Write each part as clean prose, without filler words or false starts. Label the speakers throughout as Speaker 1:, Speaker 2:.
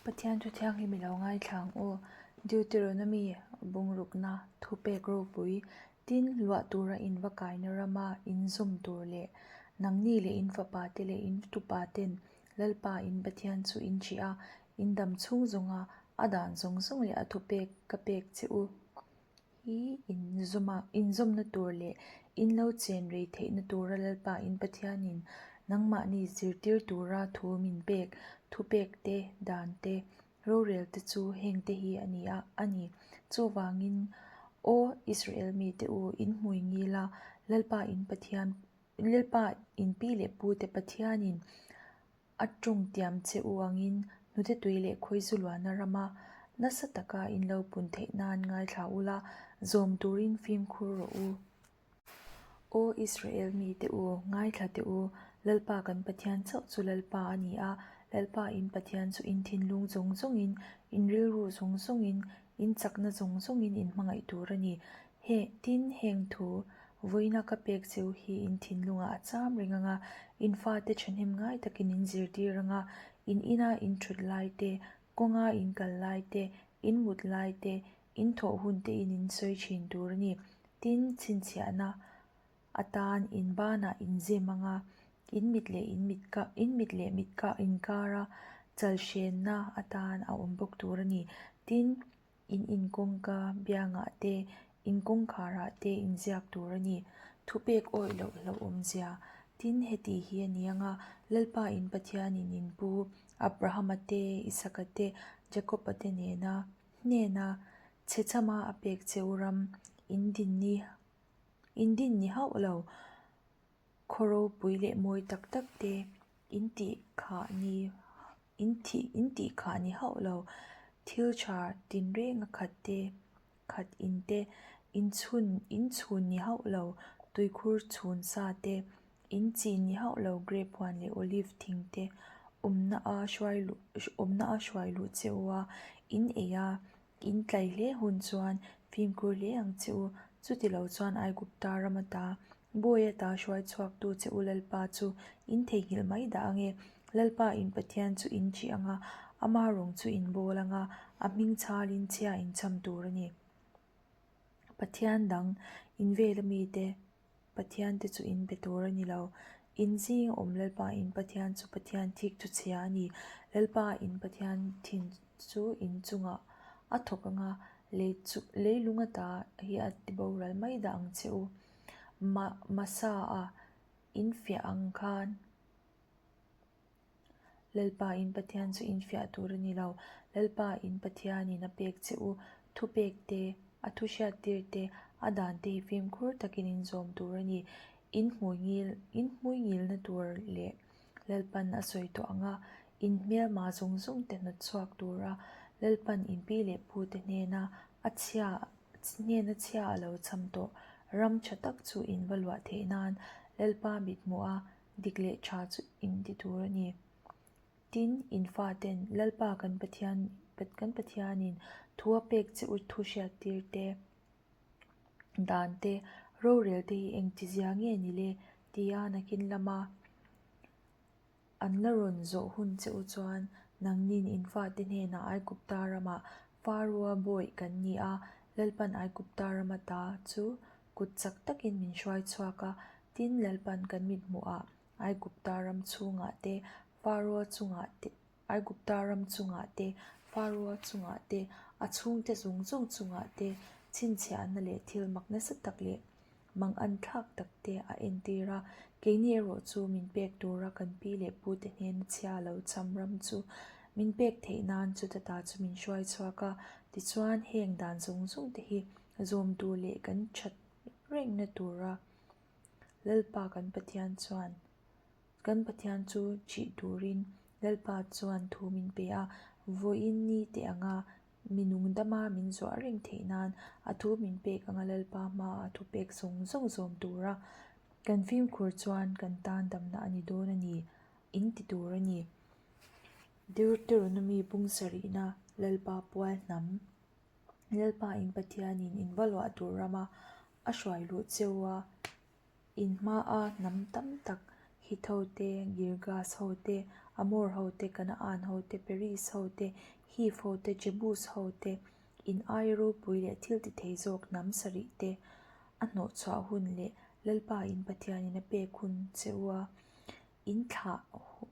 Speaker 1: Pathian thu thianghlim i lo ngaithla ang aw. Deuteronomy bungrukna thupek ropui tin luah tura in va kaina rama in zawm tur leh nangni leh in fapa te leh in tupa ten Lalpa in Pathian chu in ṭih a, in dam chhung zawnga a dan zawng zawng leh a thupek ka pek che u. Hi inzawma inzawmna tur leh in lo chen rei theihna tura Lalpa in Pathianin nangmahni zirtir tura thu min pek, thupek te, dan te, rorel te chu heng te hi a ni a a ni. Chuvangin, Aw Israel mite u, in hmui ngil a, Lalpa in Pathian, Lalpa in pi leh pu te Pathianin A ṭawng tiam che u angin hnute tui leh khawizu luahna rama nasa taka in lo pun theih nan ngaithla ula, zawm turin fimkhur rawh u. Aw Israel mite u, ngaithla teh u, Lalpa kan Pathian chauh chu Lalpa a ni a, Lalpa in Pathian chu in thinlung zawng zawngin, in rilru zawng zawngin, in chakna zawng zawngin in hmangaih tur a ni. He, tin, heng thu, vawiina ka pek cheu hi in thinlungah a cham reng ang a, in fate thahnem ngai takin in zirtir ang a, in ina in thut lai te, kawnga in kal lai te, in mut lai te, in thawh hun te in in sawi thin tur a ni. Tin, chhinchhiahna atan in banah in zem ang a, in mit leh in mit ka, in mit leh mit ka inkara chalhrenna atan a awm bawk tur a ni. Tin, In in kawngka biangah te, in kawngkharah te in ziak tur a ni. Thupek awih loh hlauhawmzia. Tin, heti hi a ni ang a, Lalpa in Pathianin in pu Abrahama te, Isaka te, Jakoba te nena hnena chhechhama a pek cheu ram in din ni in din ni hauh lo. Khaw ropui leh mawi tak tak te in tih khah ni in thih in tih khah ni hauh lo. Thil tha tinreng a khat te khat in te in chhun in chhun ni hauh lo. Tuikhur chhun sa te in chin ni hauh lo grape huan leh olive thing te awmna a hruai luh awmna a hruai luh che u a in ei a. In tlai hle hun chuan fimkhur hle ang che u, chuti lo chuan Aigupta ram ata bawi ata hruai chhuaktu che u Lalpa chu in theihnghilh mai dah ang e. Lalpa in Pathian chu in ṭih ang a, ama rawng chu in bawl ang a, a hming chhalin chhia in cham tur a ni. Pathian dang in vela mite Pathian te chu in be tur a ni lo. In zing awm Lalpa in Pathian chu Pathian thik chu chhia a ni. Lalpa in Pathian thin chu in chungah a thawk ang a, lei chu leilung ata hi a ti boral mai dah ang che u. Ma Masa a in fiah ang khan. Lalpa in Pathian chu in fiah tur a ni lo. Lalpa in Pathianin a pek che u. Thupek te, a thu hriattir te, a dan te hi fimkhur takin in zawm tur a ni. In hmui ngil, in hmui ngilna tur leh Lalpan a sawi tawh ang a, in hmelma zawng zawng te hnawt chhuak tura Lalpan in pi leh pu te hnena a chhia, hnena chhia a lo cham tawh ram tha tak chu in va luah theih nan Lalpa mithmuh a Dik leh tha chu in ti tur a ni. Tin, in faten Lalpa kan Pathian kan Pathianin thu a pek che u thu hriattir te, dan te, rorel te hi engtizia nge ni le? tia nakin lama an la rawn zawh hun che u chuan nangnin in fate hnenah Aigupta ramah Faroa bawih kan ni a, Lalpan Aigupta rama ta chu Kut chak takin min hruai chhuak a, tin Lalpan kan mit hmuhah Aigupta ram chhungah te, Faroa chungah te, Aigupta ram chungah te, Faroa chungah te, a chhungte zawng zawng chungah te chhinchhiahna leh thil mak nasa tak leh mangan thlak tak te a entir a. Keini erawh chu min pek tura kan pi leh pute hnena chhia lo cham ram chu min pek theih nan chuta ta chu min hruai chhuak a, tichuan heng dan zawng zawng te hi Zawm tur leh kan that rengna tura Lalpa kan Pathian chuan kan Pathian chu ṭih turin Lalpa chuan thu min pe a, vawiin ni teh anga mi nungdama min zuah reng theih nan a thu min pek anga Lalpa hmaa a thupek zawng zawng zawm tura kan fimkhur chuan kan tan damna a ni dawn a ni, in ti tur a ni. Deuteronomy bung sarihna Lalpa pual hnam. Lalpa in Pathianin in va luah tur rama a hruai luh cheu a, in hmaa hnam tam tak Hitho te, Girgas ho te, Amor ho te, Kanaan ho te, Periz ho te, Hiv ho te, Jebus ho te, in aia ropui leh thil ti thei zawk hnam sarih te a hnawhchhuah hun leh Lalpa in Pathianin a pek hun che u a, in thlah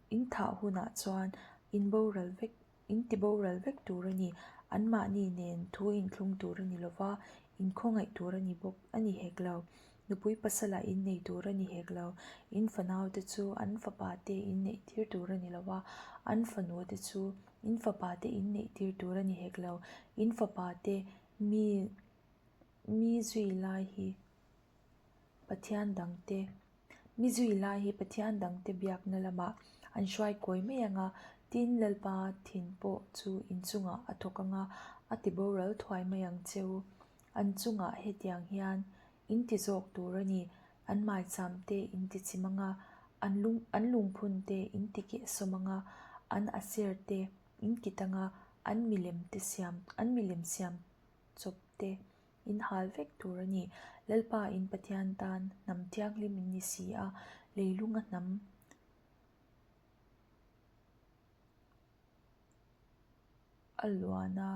Speaker 1: in thah hunah chuan in boral vek in ti boral vek tur a ni. Anmahni nen thu inthlung tur a ni lo va, inkhawngaih tur a ni bawk a ni hek lo. Nupui pasalah in nei tur a ni hek lo. In fanaute chu an fapate in neihtir tur a ni lo va, an fanute chu in fapate in neihtir tur a ni hek lo. In fapate mi mi zui lai hi Pathian dangte mi zui lai hi Pathian dangte biakna lamah an hruai kawi mai ang a, tin Lalpa thin pawh chu inchungah a thawk ang a, a ti boral thuai mai ang che u. An chungah hetiang hian in ti zawk tur a ni, an maicham te in ti chim ang a, an lung an lungphun te in ti kehsawm ang a, an aser te in kit ang a, an milem te siam an milem siam chawp te in hal vek tur a ni. Lalpa in Pathian tan hnam thianghlim in ni si a, leilunga hnam a luan a.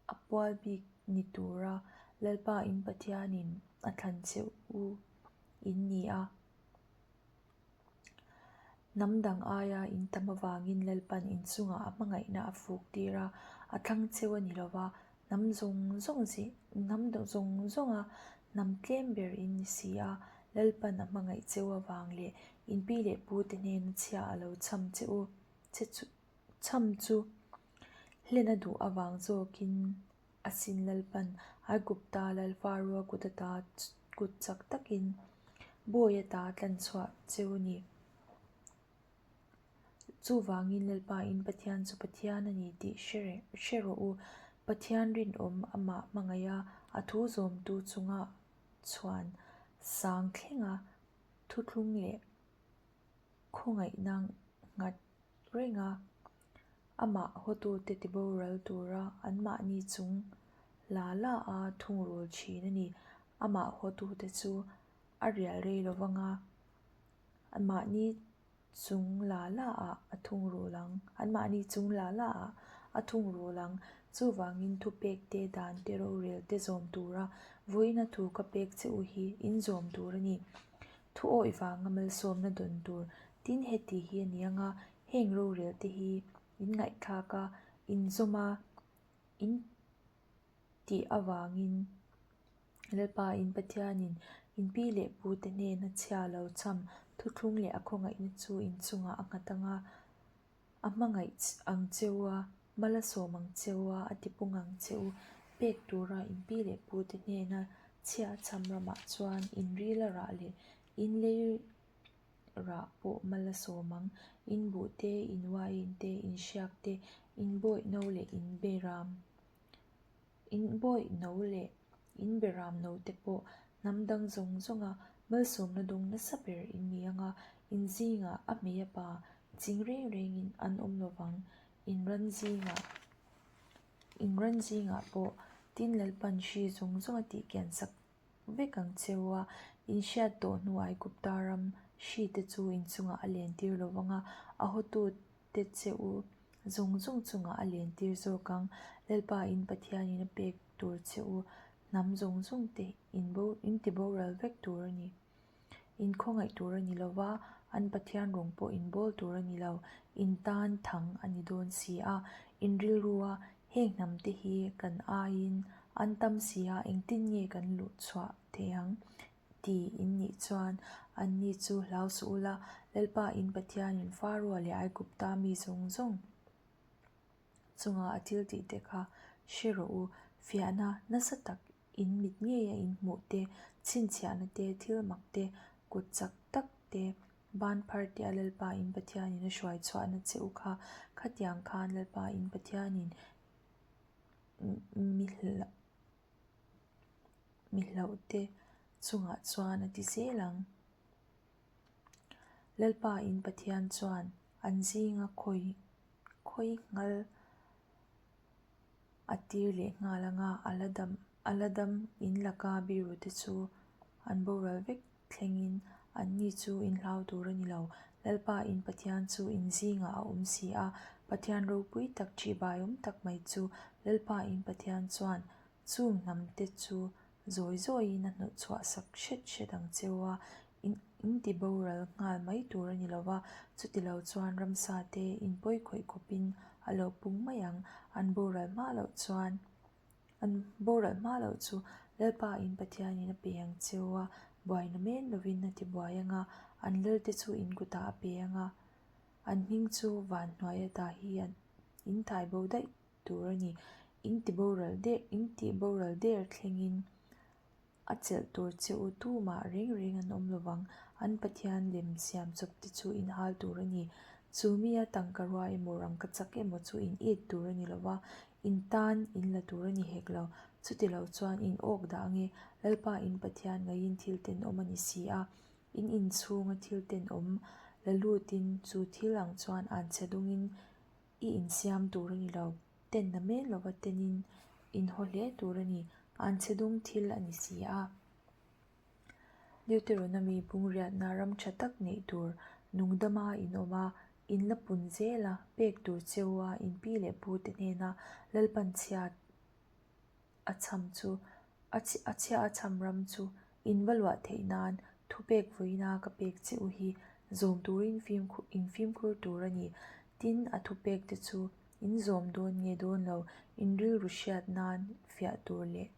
Speaker 1: A pual bik ni tura Lalpa in Pathianin a thlan che u in ni a. Hnam dang aia in tam avangin Lalpan in chungah a hmangaihna a fuk tir a, a thlang cheu a ni lo va, hnam zawng zawng hnam zawng zawnga hnam tlem ber in ni si a, Lalpan a hmangaih cheu avang leh in pi leh pute hnena chhia a lo chham che u che chu. Chham chu hlen a duh avang zawkin a sin Lalpan Aigupta lal Faroa kut ata kut chak takin bawi ata tlanchhuah cheu ni. Chuvangin Lalpa in Pathian chu Pathian a ni tih hre rawh u. Pathian rinawm amah hmangaiha a thu zawmtu chunga chhuan sang thlenga thuthlung leh khawngaihna nghat reng a, amah hawtute tiboral tura anmahni chung la la a thungrul thin a ni. Amah hawtute chu a rial rei lo vang a, anmahni chung la la ah a thungrul ang, anmahni chung la la ah a thungrul ang. Chuvangin thupek te, dan te, rorel te zawm tura vawiina thu ka pek che u hi in zawm tur a ni. Thu awih vanga malsawmna dawn tur tin heti hi a ni ang a, heng rorel te hi in ngaihthlak a, in zawm a, in tih avangin Lalpa in Pathianin in pi leh pu te hnena chhia lo cham thuthlung leh a khawngaihna chu in chungah a nghat ang a. A hmangaih ang che u a, mal a sawm ang che u a, a tipung ang che u. Pek tura in pi leh pu te hnena chhia cham ramah chuan in ril a rah leh in lei rah pawh mal a sawm ang. In buh te, in uaiin te, in hriak te, in bawih no leh in beram. In bawih no leh in beram no te pawh hnam dang zawng zawnga malsawmna dawng nasa ber in ni ang a, in zingah a hmei a pa ching reng rengin an awm lo vang. In ran zingah in ran zingah pawh tin Lalpan hri zawng zawng a tihkian sak vek ang che u a, in hriat tawh hnu Aigupta ram hri te chu in chungah a len tir lo vang a, a hawtu te che u zawng zawng chungah a len tir zawk ang. Lalpa in Pathianin a pek tur che u hnam zawng zawng te in bo in ti boral vek tur a ni. In khawngaih tur a ni lo va, an Pathian rawng pawh in bawl tur a ni lo. In tan thang a ni dawn si a, in rilru a, heng hnam te hi kan aiin an tam si a, engtin nge kan luh chhuah thei ang? Ti in nih chuan anni chu hlau suh ula, Lalpa in Pathianin Faroa leh Aigupta mi zawng zawng chunga a thil tih te kha hre rawh u. Fiahna nasa tak in mit ngeia in hmuh te, chhinchhiahna te, thil mak te, kut chak tak te, ban phar te a Lalpa in Pathianin a hruai chhuahna che u kha, khatiang khan Lalpa in Pathianin mi Mi hlauhte chungah chuan a ti zel ang. Lalpa in Pathian chuan an zinga khawi khawi nghal a tir leh nghal ang a, a la dam a la dam in laka birute chu an boral vek thlengin anni chu in hlau tur a ni lo. Lalpa in Pathian chu in zingah a awm si a, Pathian ropui tak ṭihbaiawm tak mai chu Lalpa in Pathian chuan chung hnamte chu zawi zawiin a hnawh chhuah sak hret hret ang cheu a, in in ti boral nghal mai tur a ni lo va, chutilo chuan ramsa te in pawi khawih khawpin a lo pung mai ang, an boral hma loh chuan. An boral hma loh chu Lalpa in Pathianin a pe ang cheu a, buaina men lovin a ti buai ang a, an lalte chu in kutah a pe ang a, an hming chu van hnuai ata hi an in thai bo daih tur a ni. In ti boral der, in tih boral der thlengin A chelh tur che u tumah reng reng an awm lovang, an Pathian lem siam chawp te chu in hal tur a ni. Chu mi a tangka rua emaw rangkachak emaw chu in it tur a ni lova, in tan in la tur a ni hek lo. Chuti lo chuan in awk dah ange, Lalpa in Pathian ngaiin thil tenawm a ni si a. In inchhunga thil tenawm la lutin chu thil ang chuan anchhe dungin I insiam tur a ni lo, ten na men lova tenin in haw hle tur a ni, an chhe dung thil a ni si a. Deuteronomy bungriatna ram tha tak neih tur nungdama in awm a, in la pun zel a, pek tur cheu a, in pi leh pu te hnena Lalpan chhiat a chham chu a chhia a chham ram chu in va luah theih nan thupek vawiina ka pek che u hi zawm turin fimkhur in fimkhur tur a ni. Tin, a thupek te chu in zawm dawn nge dawn lo in rilru hriat nan fiah tur leh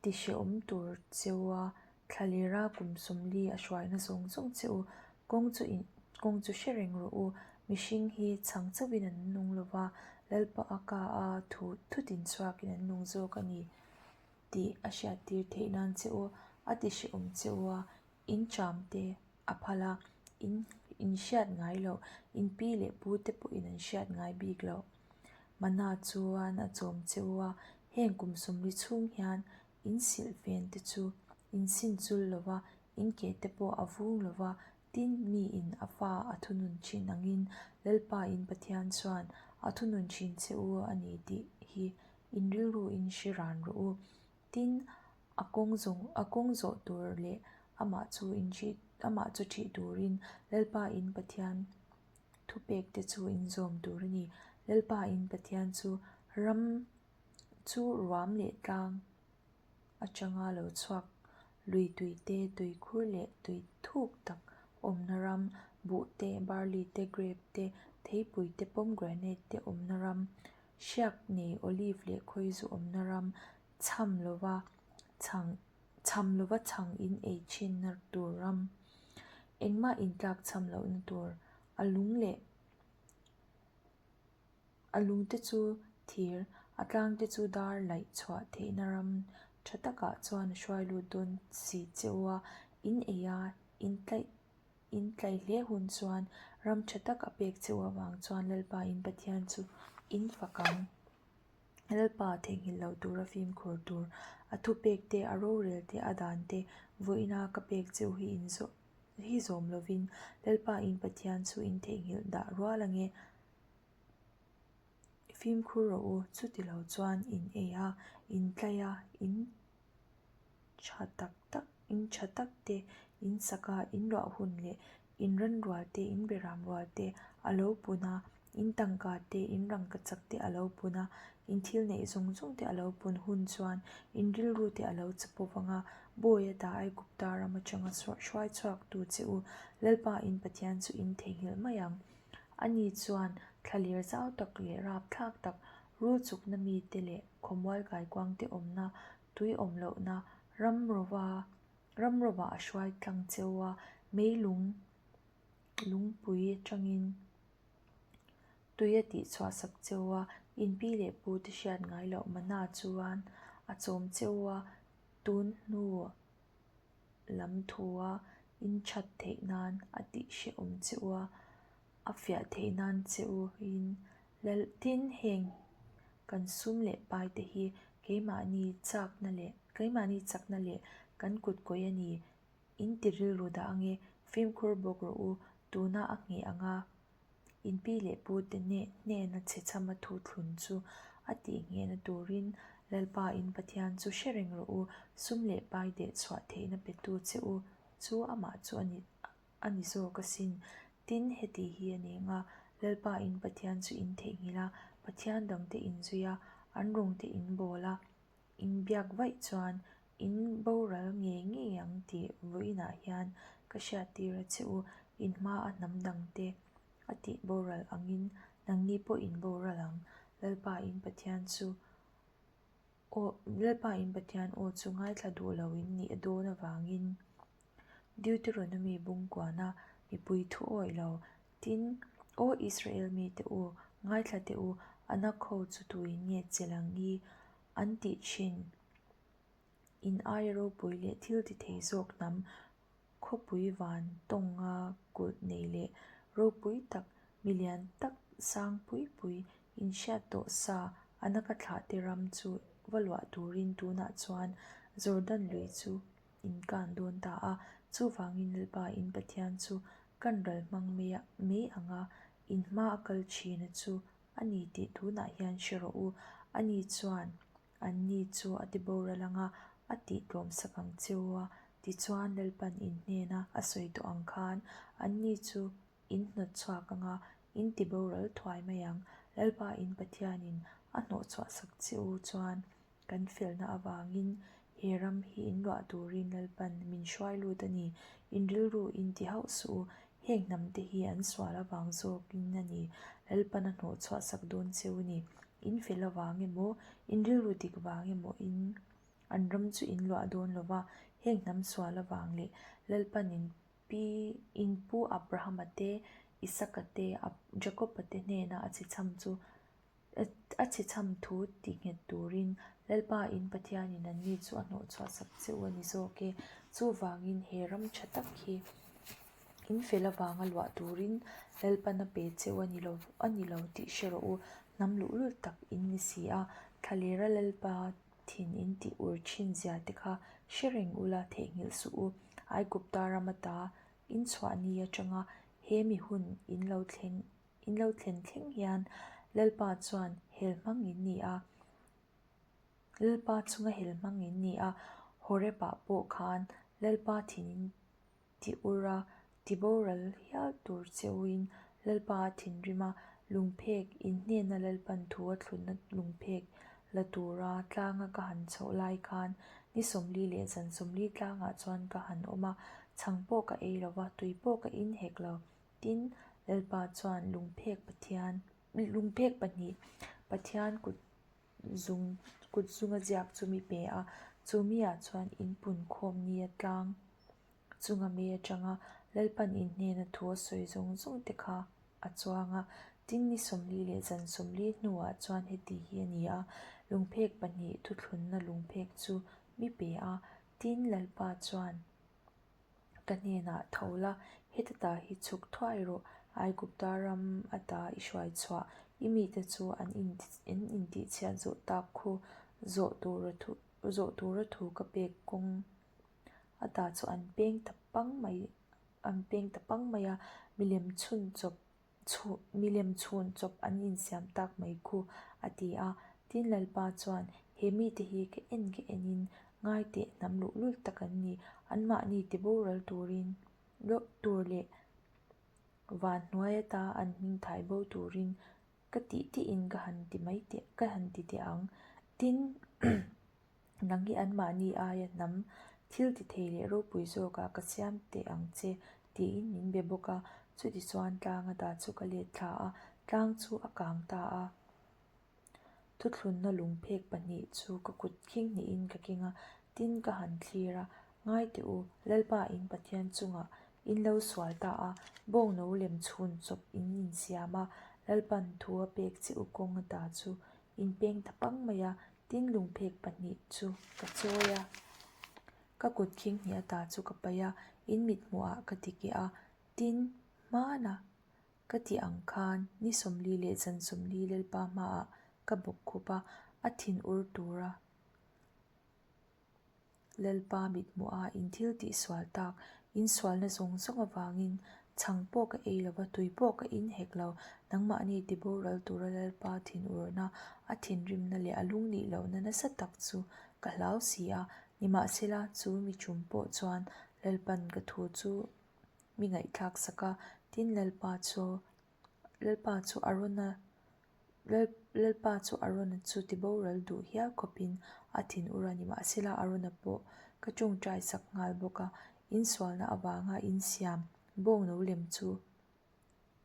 Speaker 1: ti hrehawm tur cheu a thlalera kum sawmli a hruaina zawng zawng che u kawng chu in kawng chu hre reng rawh u mihring hi chhang chauhin an nung lo va Lalpa a ka a thu thutin chhuakin an nung zawk a ni tih a hriattir theih nan che u a ti hrehawm che u a in ṭam te a phal a in in hriat ngai loh in pi leh pu te pawhin an hriat ngai bik loh. Mana chuan a chawm che u a, heng kum sawmli chhung hian in silh ven te chu in sin chul lo va, in ke te pawh a vung lo va, tin miin a fa a thunun thin angin Lalpa in Pathian chuan a thunun thin che u a ni tih hi in rilru in hre ran rawh u. Tin, a kawng zawng a kawng zawh tur leh amah chu in ṭih amah chu ṭih turin Lalpa in Pathian thupek te chu in zawm tur a ni. Lalpa in Pathian chu ram chu ruam leh tlang atanga lo chhuak lui tui te, tuikhur leh tui thuk tak awmna ram, buh te, barley te, grape te, theipui te, pomegranate te awmna ram, hriak nei olive leh khawizu awmna ram, chham lova chhang chham lova chhang in ei thinna tur ram, engmah intlak chham lohna tur a lung leh a lung te chu thir a tlang te chu dar laih chhuah theihna ram tha takah chuan a hruai lut dawn si cheu a, in ei a in tlaih in tlaih hle hun chuan ram tha tak a pek cheu avang chuan Lalpa in Pathian chu in fak ang. Lalpa theihnghilh loh tura fimkhur tur a thupek te, a rorel te, a dan te vawiina ka pek cheu hi in zawh hi zawm lovin Lalpa in Pathian chu in theihnghilh dah rual ange. Fimkhur rawh u, chuti lo chuan in ei a, in tlai a, in tha tak tak, in tha tak te, in sak a, in ruah hun leh in ran rual te, in beram rual te a lo pun a, in tangka te, in rangkachak te a lo pun a, in thil neih zawng zawng te a lo pun hun chuan in rilru te a lo chapo vang a, Bawi ata Aigupta ram atanga hruai chhuak tu che u Lalpa in Pathian chu in theihnghilh mai ang. Ani chuan thlaler zau tak leh rapthlak tak, rul chukna mite leh khawmual kaikuangte awmna, tui awm lohna, ram rova ram rovah a hruai tlang cheu a, meilung lungpui atangin tui a tihchhuah sak cheu a, in pi leh pu te hriat ngai loh mana chuan a chawm cheu a, tun hnu lam thua in that theih nan a tih hrehawm che u a, a fiah theih nan che u in lal tin heng kan sum leh pai te hi keimahni chakna leh keimahni chakna leh kan kut kawih a ni in ti rilru dah ange fimkhur bawk rawh u tuna a ngheh ang a. In pi leh pu te hnena chhe chhama thu thlun chu a tih nghehna turin Lalpa in Pathian chu hre reng rawh u, sum leh pai deh chhuah theihna petu che u chu amah chu a ni. a ni zawk asin. Tin, heti hi a ni ang a, Lalpa in Pathian chu in theihnghilh a, Pathian dangte in zui a, an rawngte in bawl a, in biak vaih chuan in boral ngei ngei ang tih vawiinah hian ka hriattir a che u, in hmaa hnam dangte a tih boral angin nangni pawh in boral ang. Lalpa in Pathian chu Aw, Lalpa in Pathian aw chu ngaithla duh lo in nih a dawn avangin Deuteronomy bungkuana mipui thu awih lo. Tin, Aw Israel mite u, ngaithla teh u, Anak ho chu tuin nge chelh ang i an tih thin? In aia ropui leh thil ti thei zawk hnam Khawpui van tawnga kulh nei leh ropui tak, milian tak sang pui pui inhriat tawh sa Anaka thlahte ram chu va luah turin tunah chuan Jordan lui chu in kan dawn ta a. Chuvangin Lalpa in Pathian chu kan ral hmang mai anga in hma a kal thina chu a ni tih tunah hian hre rawh u. Ani chuan Anni chu a ti boral anga a tih tlawmsak ang che u a, tichuan Lalpan in hnena a sawi tawh ang khan anni chu in hnawt chhuak anga in ti boral thuai mai ang. Lalpa in Pathianin a hnawh chhuahsak che u chuan kan felna avangin he ram hi in luah turin Lalpan min hruai lut a ni. In rilru in ti hauh suh u, heng hnamte hi an sual avang zawkin a ni. Lalpan a hnawh chhuahsak dawn che u ni. In fel avang emaw, in rilru dik vang emaw in an ram chu in luah dawn lo va, heng hnam sual avang leh Lalpan in pi in pu Abrahama te, Isaka te, Jakoba te hnena a chhechham chu a chhechham thu ti nghet turin Lalpa in Pathianin anni chu a hnawhchhuah sak che u a ni zawk e. Chuvangin he ram tha tak hi In fel avanga luah turin Lalpan a pe cheu a ni lo a ni lo tih hre rawh u, hnam luhlul tak in ni si a, thlalera Lalpa thin in tih ur thin zia te kha hre reng ula theihnghilh suh u. Aigupta ram ata in chhuah ni atanga he mi hun in lo thleng in lo thlen thleng hian Lalpa chuan hel hmang in ni a, Lalpa chunga hel hmang in ni a, Horeb-ah pawh khan Lalpa thin in Ti ur a, ti boral hial tur che uin Lalpa a thinrim a, lungphek in hnena Lalpan thu a thlunna lungphek la tura tlanga ka han chhoh lai khan ni 40 leh zan 40 tlangah chuan ka han awm a, chhang pawh ka ei lo va, tui pawh ka in hek lo. Tin, Lalpa chuan lungphek Pathian, lungphek pahnih Pathian kut zung kut zunga ziak chu mi pe a, chu miah chuan in pun khawm nia tlang chunga mei atanga Lalpan in hnena thu a sawi zawng zawng te kha a chuang a. Tin ni 40 leh zan 40 hnuah chuan heti hi a ni a, lungphek pahnih thuthlunna lungphek chu mi pe a, tin Lalpa chuan Ka hnenah tho la, heta ta hi chhuk thuai rawh, Aigupta ram ata i hruai chhuah, i mite chu an an intihchhiat zawh tak khu zawh tura thu zawh tura thu ka pek kawng ata chu an peng ta pang mai an peng ta pang mai a, milem chhun chawp chhun milem chhun chawp an insiam tak mai khu a ti a. Tin Lalpa chuan he mite hi ka en ka enin ngai teh hnam luhlul tak an ni. Anmahni ti boral turin tur leh van hnuai ata an hming thai bo turin ka tih tihin ka han ti mai teh ka han ti teh ang. Tin Nang hi anmahni aia hnam thil ti thei leh ropui zawkah ka siam teh ang che tiin min be bawk a. Chutichuan tlang ata chu ka let thla a, tlang chu a kang ta a. Thuthlunna lungphek pahnih chu ka kut khing hnihin ka keng a, tin ka han thlir a. Ngai teh u, Lalpa in Pathian chungah in lo sual ta a, bawngno lem chhun chawp in insiam a, Lalpan thu a pek che u kawng ata chu in peng ta pang mai a, tin lungphek pahnih chu ka chawi a. Ka kut khing hnih ata chu ka paih a, in mit hmuhah ka ti keh a, tin hmana ka tih ang khan ni 40 leh zan 40 Lalpa hmaah ka bawk khup a, a thin ur tura Lalpa mithmuha in thil tih sual tak, in sualna zawng zawng avangin chhang pawh ka ei lova, tui pawh ka in hek lo. Nangmahni ti boral tura Lalpa thinurna, a thinrimna leh a lungnih lohna nasa tak chu ka hlau si a. Nimahsela, chu mi tum pawh chuan Lalpan ka thu chu. mi ngaihthlak sak a. Tin, Lalpa chu Lalpa chu Arona Lalpa chu Arona chu tiboral duh hial khawpin a thinur a, nimahsela Arona pawh ka tawngtai sak nghal bawk a, in sualna avanga in siam bawngno lem chu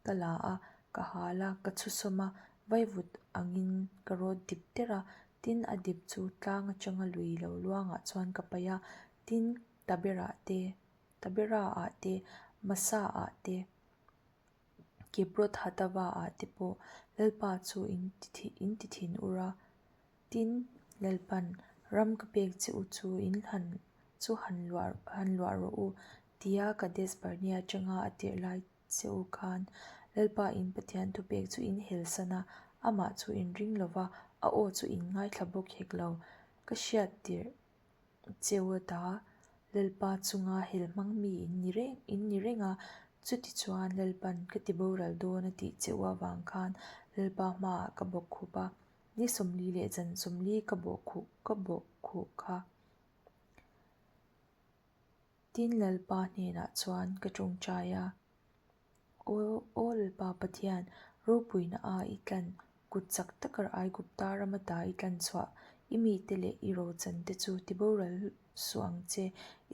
Speaker 1: ka la a, ka hal a, ka chhusawm a, vaivut angin ka rawt dip der a, tin a dip chu tlang atanga lui lo luangah chuan ka paih a, tin Tabera te, Tabera ah te, Masa ah te, Kibroth Hatava ah te pawh Lalpa chu in ti thin ur a, tin Lalpan ram ka pek che u chu in han chu han luah han luah rawh u tia Kadesh Barnea atanga a tirh lai che u khan Lalpa in Pathian thupek chu in helsan a, amah chu in ring lo va, a aw chu in ngaithla bawk hek lo. Ka hriat tirh cheu ata Lalpa chunga hel hmang mi in ni reng in ni reng a, chutichuan Lalpan ka ti boral dawn a tih cheu avang khan Lalpa hmaah ka bawkkhup a, ni 40 leh zan 40 ka bawhkhuh ka bawhkhuh kha. Tin Lalpa hnenah chuan ka tawngtai a, Aw aw Lalpa Pathian, ropuina a i tlan, kut chak taka Aigupta rama ta i tlan chhuah, i mite leh i rochan te chu tiboral suh ang che,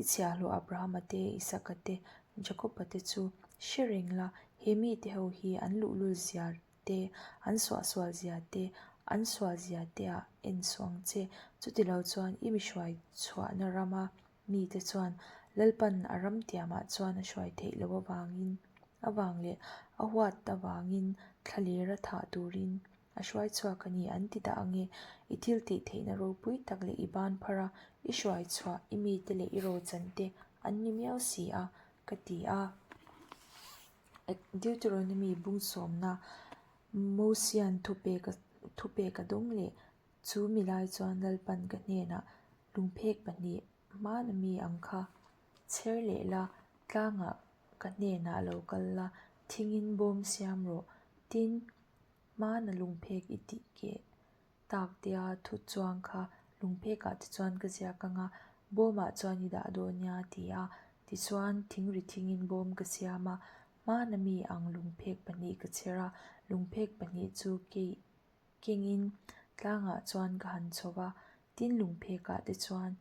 Speaker 1: i chhiahhlawh Abrahama te, Isaka te, Jakoba te chu hre reng la, he mite ho hi an luhlul zia te, an suahsual zia te, an sual zia te ah en suh ang che, chutilo chuan i mi hruai chhuahna rama mite chuan Lalpan a ram tiamah chuan a hruai theih loh avangin avang leh a huat avangin thlalera thah turin a hruai chhuak a ni an ti dah ang e. I thil tih theihna ropui tak leh i ban phar a, i hruai chhuah i mite leh i rochan te an ni miau si a, ka ti a. Deuteronomy bung sawmna Mosian thupek a dawng leh Chu mi lai chuan Lalpan ka hnenah lungphek pahnih hmana mi ang kha chher leh la, tlangah ka hnenah lo kal la, thingin bawm siam rawh. Tin, hmana lungphek i tih keh tak tia thu chuang kha lungphekah te chuan ka ziak ang a, bawmah chuan i dah dawn nia a ti a. Tichuan, thingri thingin bawm ka siam a, hmana mi ang lungphek pahnih ka chher a, lungphek pahnih chu kei Kengin tlangah chuan ka han chho va, tin lungphekah te chuan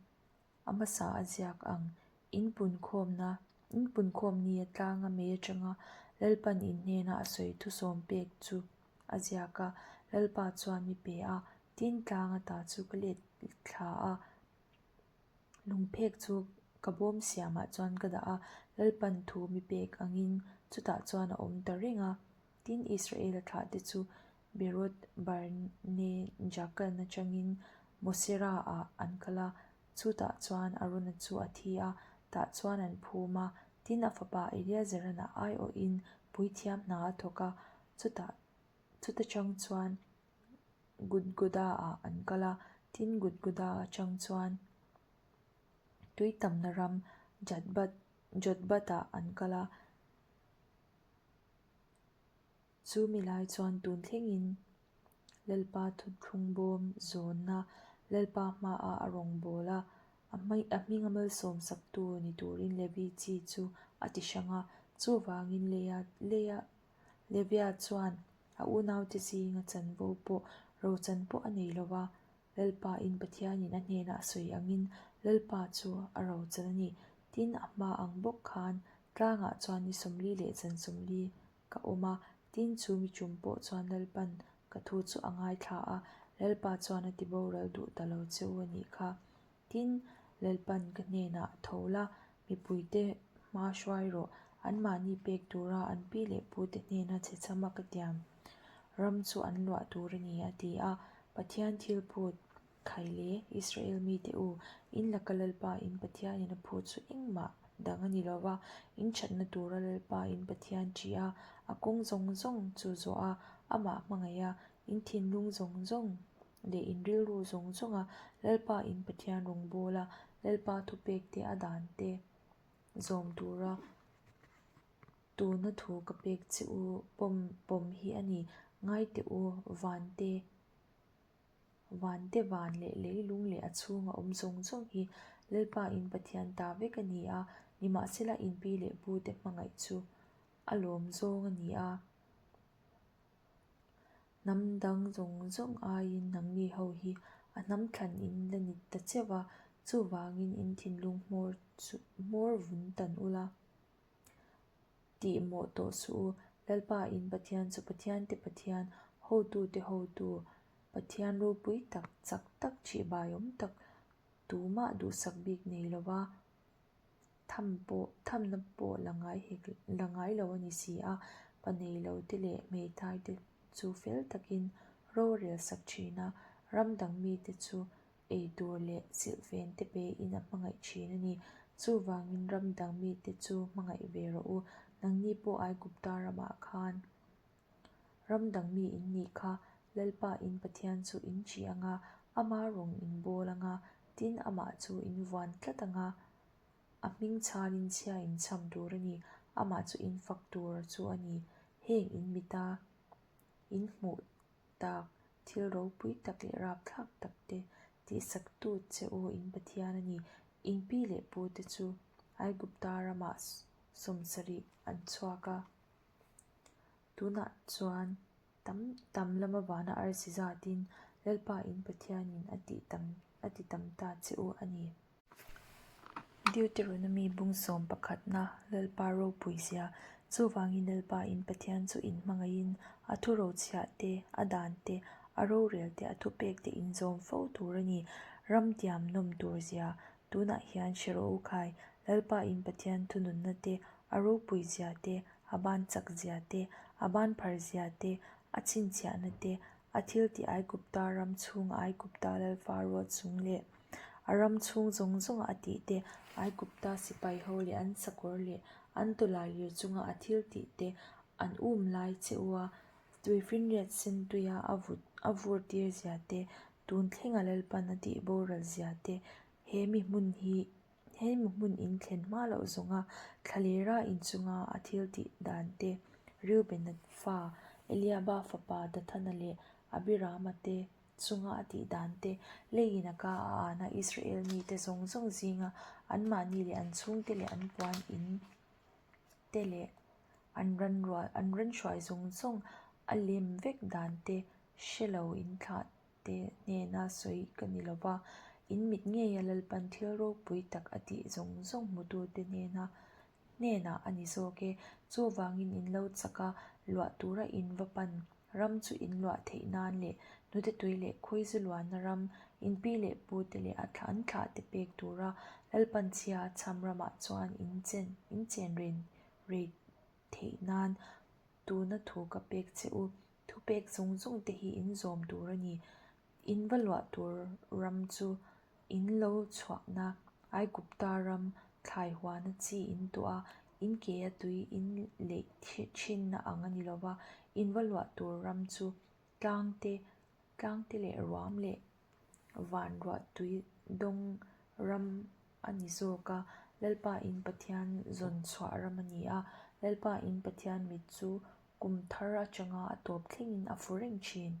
Speaker 1: a hmasa a ziak ang. In punkhawmna, in punkhawm nia tlanga mei atanga Lalpan in hnena a sawi thusawm pek chu a ziak a, Lalpa chuan mi pe a, tin tlang ata chu ka let thla a. Lungphek chu ka bawm siamah chuan ka dah a, Lalpan thu mi pek angin chutah chuan a awm ta reng a. Tin, Israela thlahte chu Beroth Barne Jakan atangin Mosera-ah an kal a, chutah chuan Arona chu a thi a, tah chuan an phum a. Tin, a fapa Eleazaran a aiawhin puithiam hna a thawk a, chutah chuta chang chuan Gudgoda-ah an kal a, tin Gudgoda atang chuan tui tamna ram Jatbat Jotbat-ah an kal a. Chu mi lai chuan tun thlengin Lalpa thuthlung bawm zawnna Lalpa hmaah a rawn bawl a, a hminga malsawm saktu ni turin Levi chi chu a ti hrang a. Chuvangin Leia Levia chuan a unaute zinga chanvo pawh rochan pawh a nei lo va, Lalpa in Pathianin a hnenah a sawi angin Lalpa chu a rochan a ni. Tin, a hma ang bawk khan tlangah chuan ni 40 leh zan 40 ka awm a, tin chu mi tum pawh chuan Lalpan ka thu chu a ngaithla a, Lalpa chuan a ti boral duh ta lo che u a nih kha. Tin, Lalpan ka hnenah tho la, mipuite hma hruai rawh, anmahni pek tura an pi leh pute hnena chhe chama ka tiam ram chu an luah tur a ni, a ti a. Pathian thil phut khai le, Israel mite u, in laka Lalpa in Pathianin a phut chu engmah dang a ni lo va, in thatna tura Lalpa in Pathian ṭih a, a kawng zawng zawng chu zawh a, amah hmangaih a, in thinlung zawng zawng leh in rilru zawng zawnga Lalpa in Pathian rawngbawla Lalpa thupek te a dan te zawm tura tuna thu ka pek che u pawm pawm hi a ni. Ngai teh u, van te van te van leh leilung leh a chhunga awm zawng zawng hi Lalpa in Pathian ta vek a ni a. Nimahsela in pi leh pute hmangaih chu a lawm zawng a ni a. Hnam dang zawng zawng aiin nangni ho hi a hnam thlan in la ni ta cheuh a, chuvangin in thinlung hmawr chu hmawr vun tan ula. Tih mawh tawh suh u, Lalpa in Pathian chu Pathiante Pathian, hotute hotu, Pathian ropui tak, chak tak, ṭhihbaiawm tak, tumah duhsak bik nei lova tham pawh thamna pawh la ngai hek la ngai lo a ni si a, pa nei lo te leh hmeithai te chu fel takin rorel sak thin a, ram dang mite chu ei tur leh silhfen te pein a hmangaih thin a ni. Chuvangin ram dang mite chu hmangaih ve rawh u, nangni pawh Aigupta ramah khan ram dang mi in nih kha Lalpa in Pathian chu in ṭih ang a, ama rawng in bawl ang a, tin amah chu in vuan tlat ang a, a hming chhalin chhia in chham tur a ni, amah chu in fak tur chu a ni. Heng in mita in hmuh tak thil ropui tak leh rapthlak tak te tihsaktu che u in Pathian a ni. In pi leh pu te chu Aigupta ramah 70 an chhuak a. Tunah chuan tam tam lama vana arsi zatin Lalpa in Pathianin a tih tam a ti tam ta che u a ni. Deuteronomy bung sawm pakhatna Lalpa ropui zia Chuvangin Lalpa in Pathian chu in hmangaihin a thurochhiah te, a dan te, a rorel te, a thupek te in zawm fo tur a ni. Ram tiam nawm tur zia Tunah hian hre rawh u khai, Lalpa in Pathian thununna te, a ropui zia te, a ban chak zia te, a ban phar zia te, a chhinchhiahna te, a thiltih Aigupta ram chhunga Aigupta lal Faro chung leh a ram chhung zawng zawnga a tih te, Aigupta sipai ho leh an sakawr leh an tawlailir chunga a thiltih te an um lai che u a, tuifinriat sen tuia a vut a vur tir zia te, tun thlenga Lalpan a tih boral zia te, he mi hmun hi He mi hmun in thlen hma loh zawnga thlalera inchunga a thil tih dan te, Reubena fa Eliaba fapa Dathana leh Abirama te chunga a tih dan te, leiin a ka a an a Israel mite zawng zawng zinga anmahni leh an chhungte leh an puan in te leh an ran rual an ran hruai zawng zawng a lem vek dan te hre lo in thlah te hnena sawi ka ni lo va, in mit ngeia Lalpan thil ropui tak a tih zawng zawng hmutute hnena hnenah a ni zawk e. Chuvangin in lo chak a, luah tura in va pan ram chu in luah theih nan leh hnute tui leh khawizu luanna ram, in pi leh pute leh a thlah an thlah te pek tura Lalpan chhia chham ramah chuan in chen in chen ren rei theih nan tuna thu ka pek che u. Thupek zawng zawng te hi in zawm tur a ni. In va luah tur ram chu in lo chhuahna Aigupta ram thlai huana chi in tuah a, in ke a tui in leih thinna ang a ni lo va, in va luah tur ram chu tlang te, tlang te leh ruam leh van ruah tui dawng ram a ni zawk a, Lalpa in Pathian zawn chhuah ram a ni a, Lalpa in Pathian mit chu Kum thar atanga a tawp thlengin a fu reng thin.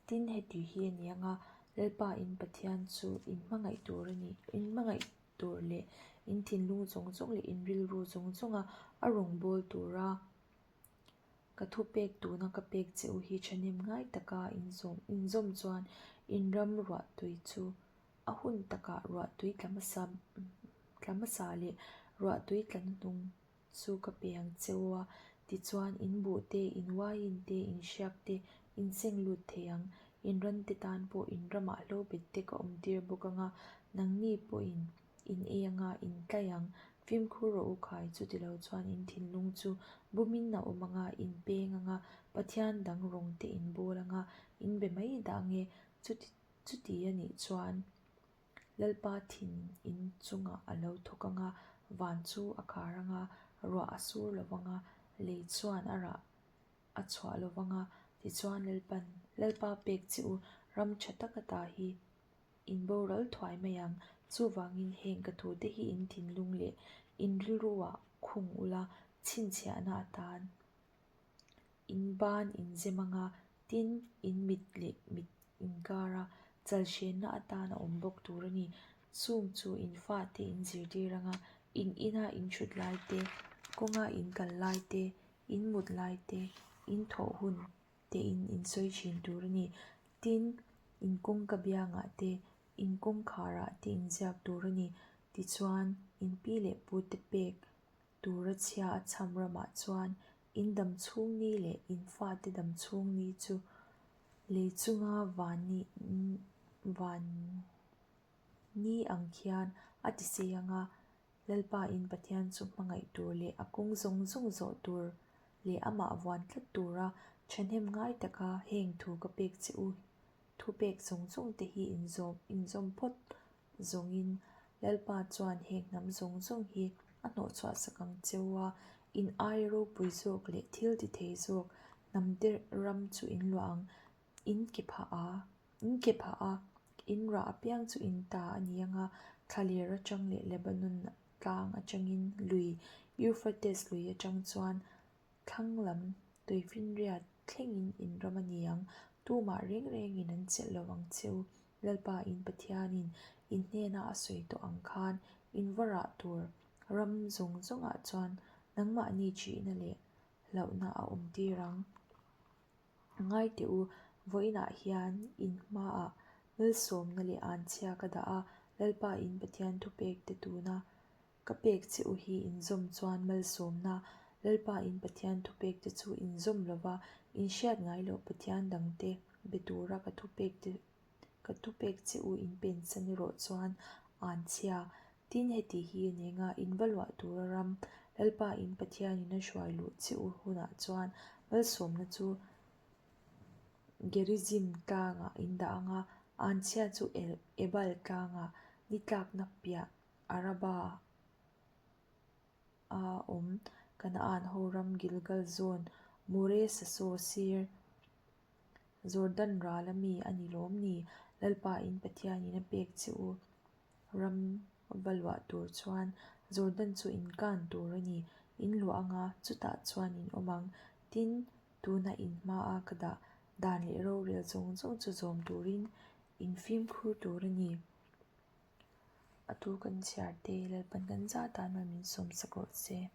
Speaker 1: Tin, heti hi a ni ang a, Lalpa in Pathian chu in hmangaih tur a ni, in hmangaih tur leh in thinlung zawng zawng leh in rilru zawng zawnga a rawngbâwl tura ka thupek tuna ka pek che u hi thahnem ngai taka in zawm in zawm chuan in ram ruahtui chu a hun takah ruahtui tla hmasa tla hmasa leh ruahtui tla hnuhnung chu ka pe ang che u a, tichuan in buh te, in uaiin te, in hriak te, in seng lut thei ang. In ran te tan pawh in ramah hlobet te ka awm tir bawk ang a, nangni pawhin in ei ang a, in tlai ang. Fimkhur rawh u khai, chutilo chuan in thinlung chu bumin a awm ang a, in peng ang a, Pathian dang rawng te in bawl ang a, in be mai dah ang e, chuti chuti a nih chuan. Lalpa thin in chungah a lo thawk ang a, van chu a khar ang a, ruah a sur lo vang a, lei chuan a rah a chhuah lo vang a, tichuan Lalpan, Lalpa pek che u, ram tha tak ata hi in boral thuai mai ang. Chuvangin heng ka thute hi in thinlung leh in rilruah khung ula chhinchhiahna atan In ban in zem anga, tin, in mit leh mit inkara chalhrenna atan a awm bawk tur a ni. Chung chu in fate in zirtir anga in ina in thut lai te, kawnga in kal lai te, in mut lai te, in thawh hun te in in sawi thin tur a ni. Tin, in kawngka biangah te, in kawngkharah te in ziak tur a ni. Tichuan, in pi leh pute pek tura chhia a chham ramah chuan in dam chhung ni leh in fate dam chhung ni chu lei chunga van ni van ni ang khian a ti sei ang a, Lalpa in Pathian chu hmangaih tur leh a kawng zawng zawng zawh tur leh amah vuan tlat tura thahnem ngai taka heng thu ka pek che u thupek zawng zawng te hi inzawm inzawm phawt zawngin Lalpa chuan heng hnam zawng zawng hi a hnawhchhuah sak ang che u a, in aia ropui zawk leh thil ti thei zawk hnam te ram chu in luah ang. In ke phah a, in ke phah a, in rah apiang chu in ta a ni ang a, thlaler atang leh Lebanon tlang atangin lui Euphrates lui atang chuan thlang lam tuifinriat thlengin in ram a ni ang, tumah reng rengin an chelh lo ang che u. Lalpa in Pathianin in hnena a sawi tawh ang khan in va rah tur ram zawng zawngah chuan nangmahni ṭihna leh hlauhna a awm tir ang. Ngai teh u, vawiinah hian in hmaah malsawmna leh anchhia ka dah a, Lalpa in Pathian thupek te tuna ka pek che u hi inzawm chuan malsawmna, Lalpa in Pathian thupek te chu inzawm lova in hriat ngai loh Pathian dangte be tura ka thupek te ka thupek che u in pensan erawh chuan anchhia. Tin, heti hi a ni anga in va luah tura ram Lalpa in Pathianin a hruai luh che u hunah chuan malsawmna chu Gerizim tlangah in dah ang a, anchhia chu Ebal tlangah ni tlakna piah Araba a awm Kanaan ho ram Gilgal zawn More Sasaw sir Jordan ral a mi a ni lawm ni? Lalpa in Pathianin a pek che u ram va luah tur chuan Jordan chu in kan tur a ni. In luah anga chutah chuan in awm ang. Tin, tuna in hmaa ka dah dan leh rorel zawng zawng chu zawm turin in fimkhur tur a ni. A tu kan chhiar te Lalpan kan zah tan mal min sawm sak rawh se.